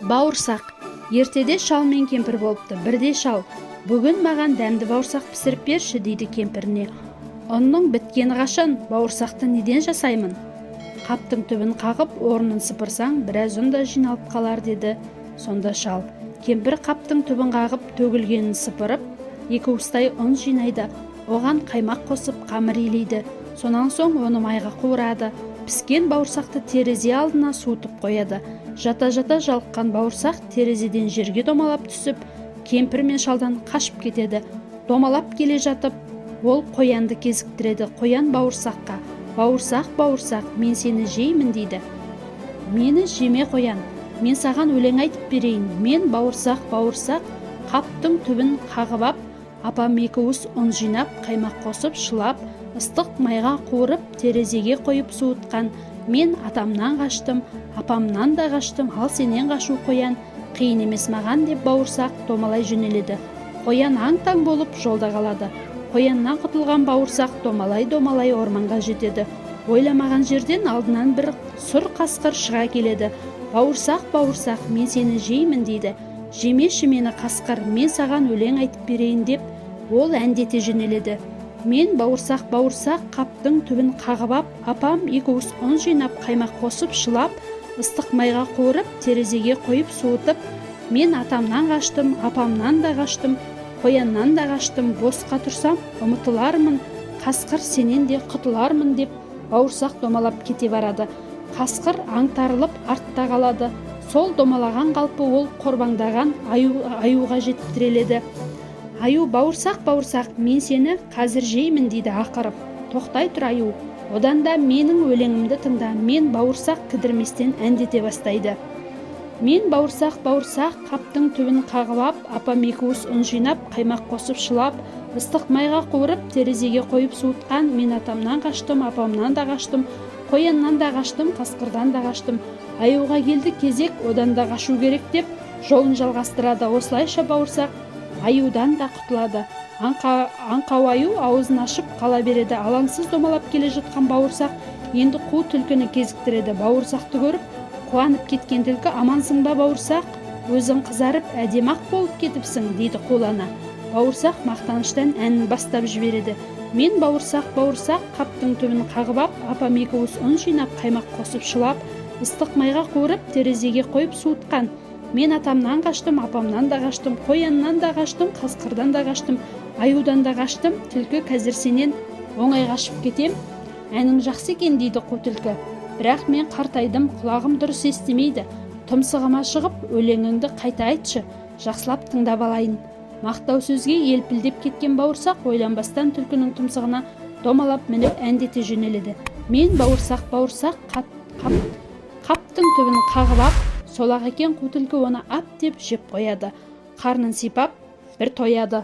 Бауырсақ. Ертеде шал мен кемпір болыпты. Бірде шал: «Бүгін маған дәмді бауырсақ пісіріп берші», – дейді кемпіріне. «Ұнның біткені қашан, бауырсақты неден жасаймын?» «Қаптың түбін қағып, орнын сыпырсаң, біраз ұн да жиналып қалар», – деді сонда шал. Кемпір қаптың түбін қағып, төгілгенін сыпырып, 2 уыстай ұн жинайды. Оған қаймақ қосып, қамыр илейді. Сонан соң оны майға қуырады. Піскен бауырсақты терезе алдына суытып қояды. Жата-жата жалыққан бауырсақ терезеден жерге домалап түсіп, кемпір мен шалдан қашып кетеді. Домалап келе жатып, ол қоянды кезіктіреді. Қоян бауырсаққа: «Бауырсақ, бауырсақ, мен сені жеймін», – дейді. «Мені жеме, қоян, мен саған өлең айтып берейін. Мен бауырсақ, бауырсақ, қаптың түбін қағып ап, апам 2 уыс ұн жинап, қаймақ қосып шылап, ыстық майға қуырып, терезеге қойып суытқан. Мен атамнан қаштым, апамнан да қаштым, ал сенен қашу, қоян, қиын емес маған», – деп бауырсақ домалай жөнеледі. Қоян аң-таң болып жолда қалады. Қояннан құтылған бауырсақ домалай-домалай орманға жетеді. Ойламаған жерден алдынан бір сұр қасқыр шыға келеді. «Бауырсақ, бауырсақ, мен сені жеймін», – дейді. «Жемеші мені, қасқыр, мен саған өлең айтып берейін», – деп ол әндете жөнеледі. «Мен бауырсақ, бауырсақ, қаптың түбін қағып ап, апам 2 уыс ұн жинап, қаймақ қосып шылап, ыстық майға қуырып, терезеге қойып суытып. Мен атамнан қаштым, апамнан да қаштым, қояннан да қаштым. Босқа тұрсам, ұмытылармын, қасқыр, сенен де құтылармын», – деп бауырсақ домалап кете барады. Қасқыр аңтарылып артта қалады. Сол домалаған қалпы ол қорбаңдаған аюға жетіп тіреледі. Аю: «Бауырсақ, бауырсақ, мен сені қазір жеймін», – дейді ақырып. «Тоқтай тұр, аю, одан да менің өлеңімді тыңда». Мен бауырсақ кідірместен әндете бастайды: «Мен бауырсақ, бауырсақ, қаптың түбін қағып ап, апам 2 уыс ұн жинап, қаймақ қосып шылап, ыстық майға қуырып, терезеге қойып суытқан. Мен атамнан қаштым, апамнан да қаштым, қояннан да қаштым, қасқырдан да қаштым. Аюға келді кезек, одан да қашу керек», – деп жолын жалғастырады. Осылайша бауырсақ аюдан да құтылады. Аңқау аю аузын ашып қала береді. Алаңсыз домалап келе жатқан бауырсақ енді қу түлкіні кезіктіреді. Бауырсақты көріп қуанып кеткен түлкі: «Амансың ба, бауырсақ? Өзің қызарып, әдемі ақ болып кетіпсің», – дейді қулана. Бауырсақ мақтаныштан әнін бастап жібереді: «Мен бауырсақ, бауырсақ, қаптың түбін қағып ап, апам 2 уыс ұн жинап, қаймақ қосып шылап, ыстық майға қуырып, терезеге қойып суытқан. Мен атамнан қаштым, апамнан да қаштым, қояннан да қаштым, қасқырдан да қаштым, аюдан да қаштым. Түлкі, қазір сенен оңай қашып кетем». «Әнің жақсы екен, – дейді қу түлкі, – бірақ мен қартайдым, құлағым дұрыс естімейді. Тұмсығыма шығып, өлеңіңді қайта айтшы, жақсылап тыңдап алайын». Мақтау сөзге елпілдеп кеткен бауырсақ ойланбастан түлкінің тұмсығына домалап мініп, әндете жөнеледі: «Мен бауырсақ, бауырсақ, қаптың түбін қағып ап». Сол-ақ екен, қу түлкі оны ап деп жеп қояды. Қарнын сипап бір тояды.